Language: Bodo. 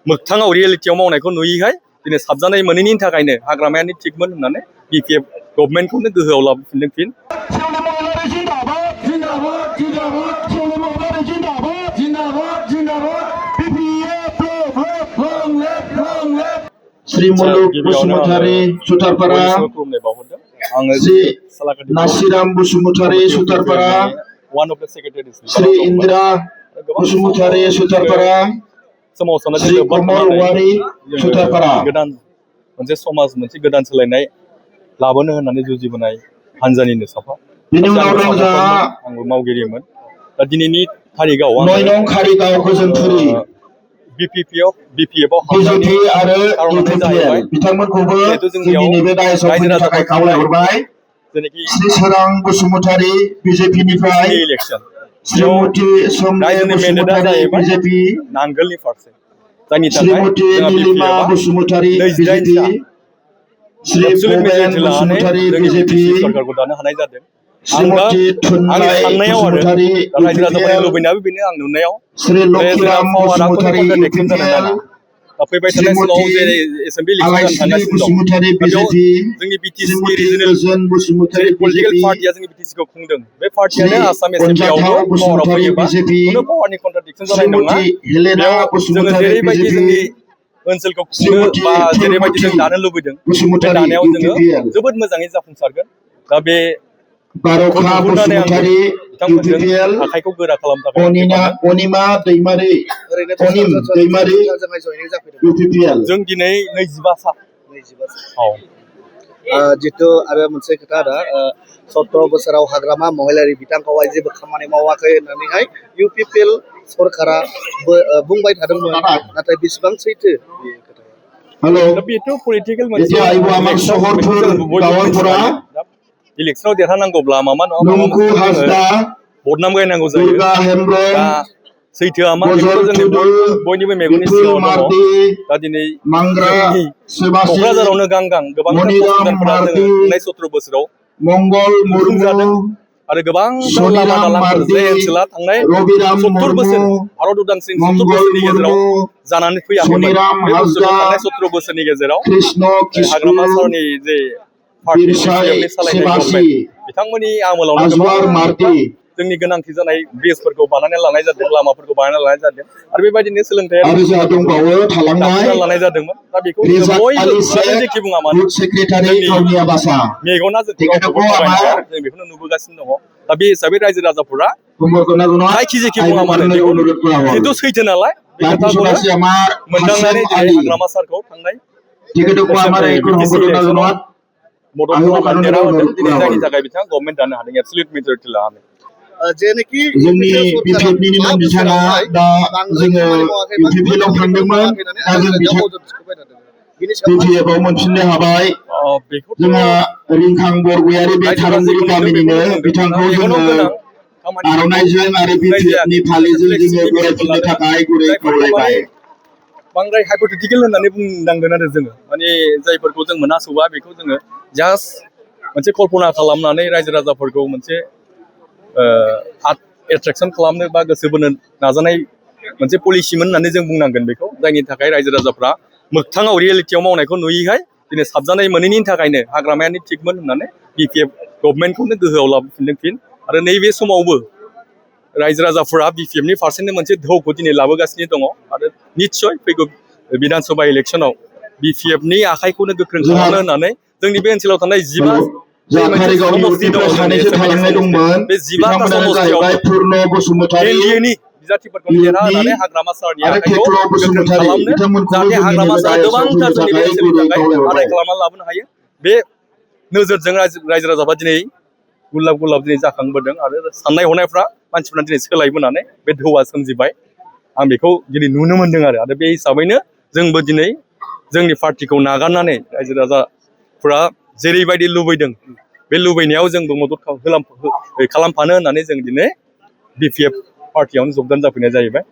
मोगथाङाव रियेलिटियाव मावनायखौ नुयैहाय दिनै साबजानाय मोनैनि थाखायनो हाग्रामायानो थिगमोन होननानै बिपिएफ गभर्नमेन्टखौनो गोहोआव लाबोफिनदों फिन। श्री मुलुग बसुमतारी सुतारपारा, श्री नासिराम बसुमतारी सुतारपारा, श्री इंदिरा बसुमतारी सुतारपारा, श्री कमल औवारी सुतारपारा। गोदान मोनसे समाज मोनसे गोदान सोलायनाय लाबोनो होननानै जुजिबोनाय हानजानिनो साफा आंबो मावगिरिमोन। दा दिनैनि तारिखाव नयनं कारिगाव गोजोनपुरि बिपिएफआव बिजेपि आरो इउपिपिएल बिथांमोनखौबो जोंनि नैबे दायसफोरनि थाखाय खावलायहरबाय। श्री सोरां बसुमतारी बिजेपिनिफ्राय, श्रीमती सोमदेव बसुमतारी बिजेपि, नांगोलनि फारसे जायनि श्रीमती नीलिमा बसुमतारी बिजेपि, श्री भुपेन बसुमतारी बिजेपि, सरकारखौ दानो हानाय जादों। श्रीमती थुनलाइ बसुमतारी इउपिपिएल, लुबैनायाबो बेनो आं नुनायाव Shri Lakshiram Basumatary UPPL, Shrimati Alaisri Basumatary BJP, Shrimati Gojon Basumatary BJP, Shri Anjathao Basumatary BJP, Shrimati Helena Basumatary BJP, Shrimati Thulmati Basumatary UPPL, जोबोद मोजाङै जाफुंसारगोन। दा बे बार'खा बसुमतारी इउपिपिएल, आखाइखौ गोरा खालामनो थाखाय अनिमा दैमारि इउपिपिएल। जों दिनै 25 सा जितु आरो मोनसे खोथा दा 17 बोसोराव हाग्रामा महिलारि बिथांखौहाय जेबो खामानि मावाखै होननानैहाय इउपिपिएल सरकारा बुंबाय थादोंमोन, नाथाय बेसेबां सैथो बे खोथाया? हेलो, बेथ' पलिटिकेल मोनसे सहरफोर गावानफोरा इलेक्सनाव देरहानांगौब्ला मामा नङा नंगु हासदा बदनाम गायनांगौ जायो। दुर्गा हेम्ब्रम, दा सैथोआ मा बजर जोंनि टुडु, बयनिबो मेगननि बिपुल सिगाङाव दङ। मार्दि, दा दिनै मांग्रा सेबासि, क'क्राझारावनो गांगां गोबां मनिराम मार्दि, थांनाय 17 बोसोराव मंगल मुर्मु, आरो गोबां लामा सनिराम दालांफोर मार्दि, जे ओनसोला थांनाय रबिराम 70 बोसोर मुर्मु, भारत उदांस्रिनि 70 मंगल बोसोरनि गेजेराव मुर्मु, जानानै फैयाखैमोन। सनिराम बे बुस्थुखौ हाजदा, थांनाय 17 बोसोरनि गेजेराव कृष्ण किस्कु, हाग्रामा सरनि जे बिरसाय सेबासि, बिथांमोननि आमोलावनो आजवार मार्दि, जोंनि गोनांथि जानाय ब्रिजफोरखौ बानायना लानाय जादों, लामाफोरखौ बानायना लानाय जादों, आरो बेबायदिनो सोलोंथायारि आरो जोंहा दंबावो थालांनाय लानाय जादोंमोन। दा बेखौ रिजात बयबो आली शेख, जेखि बुङा मानो बुथ सेक्रेटारि जोंनि काउनिया बासा, मेगना जों टिकेटखौ जों आमार बेखौनो नुबोगासिनो दङ। दा बे हिसाबै रायजो राजाफोरा कुम्भकर्णा गुना जायखि जेखि आइ बुङा मानो बुखारनो अनुरोध करा हल जिहेथु सैथो नालाय बे बाकी खोथाखौनो सदासी आमार मोनदांनानै हासेम दिनै आली हाग्रामा सारखौ थांनाय टिकेटखौ आमार एकन हंगदना जनवाद मदद आंबो खालामनानै कानुन देरहाहोदों। अनुरोध दिनै करा जायनि हल थाखाय बिथाङा गभर्नमेन्ट दानो हादों, एबसलिउट मेजरिटि लानानै। जेनोखि जोंनि बिपिएफनि बिथाङा दा जोङो इउपिपिएलआव थांदोंमोन, दा जों बिपिएफआव मोनफिननो हाबाय। जोंहा रिंखां बरगयारि बे थारंगुरि गामिनिनो बिथांखौ जोङो आर'नाइजों आरो बिपिएफनि फालिजों जोङो बरायफिननो थाखाय गुरै खावलायबाय। बांद्राय हाइपथेटिकेल होननानै बुंनांगोन आरो जोङो माने जायफोरखौ जों मोनासौआ बेखौ जोङो जास्ट मोनसे कल्पना खालामनानै रायजो राजाफोरखौ मोनसे एट्रेक्सन खालामनो बा गोसो बोनो नाजानाय मोनसे पलिसिमोन होननानै जों बुंनांगोन बेखौ, जायनि थाखाय रायजो राजाफ्रा मोगथाङाव रियेलिटियाव मावनायखौ नुयैहाय दिनै साबजानाय मोनैनि थाखायनो हाग्रामायानो थिगमोन होननानै बिपिएफ गभर्नमेन्टखौनो गोहोआव लाबोफिनदों फिन। आरो नैबे समावबो रायजो राजाफोरा बिपिएफनि फारसेनो मोनसे दोहौखौ दिनै लाबोगासिनो दङ। आरो निस्सय फैगौ बिधान सभा इलेक्सनाव बिपिएफनि आखाइखौनो गोख्रों खालामनो होननानै जोंनि बे ओनसोलाव थानाय 15 कारिगाव इउपिपिएल सानैसो थालांनाय दंमोन, बिथांमोनानो जाहैबाय पुर्न बसुमतारी, बिजाथिफोरखौ देरहानानै हाग्रामा सारनि आरो आखाइखौ खेत्र गोख्रों बसुमतारी खालामनो बिथांमोनखौबो जाहाथे जोंनि हाग्रामा नैबे सारा दायसआव गोबांथार फैनो जोंनि बे थाखाय ओनसोलनि गुरै थाखाय आदाय खावलायहरबाय। खालामनानै लाबोनो हायो। बे नोजोरजों रायजो राजाफ्रा दिनै गुलाब गुलाब दिनै जाखांबोदों आरो साननाय हनायफ्रा मानसिफ्रा दिनै सोलायबोनानै बे दोहौआ सोमजिबाय। आं बेखौ दिनै नुनो मोनदों आरो बे हिसाबैनो जोंबो दिनै जोंनि पार्टिखौ नागारनानै रायजो राजाफ्रा जेरैबायदि लुबैदों बे लुबैनायाव जोंबो मदद खालामफानो होननानै जों दिनै बिपिएफ पार्टियावनो जगदान जाफैनाय जाहैबाय।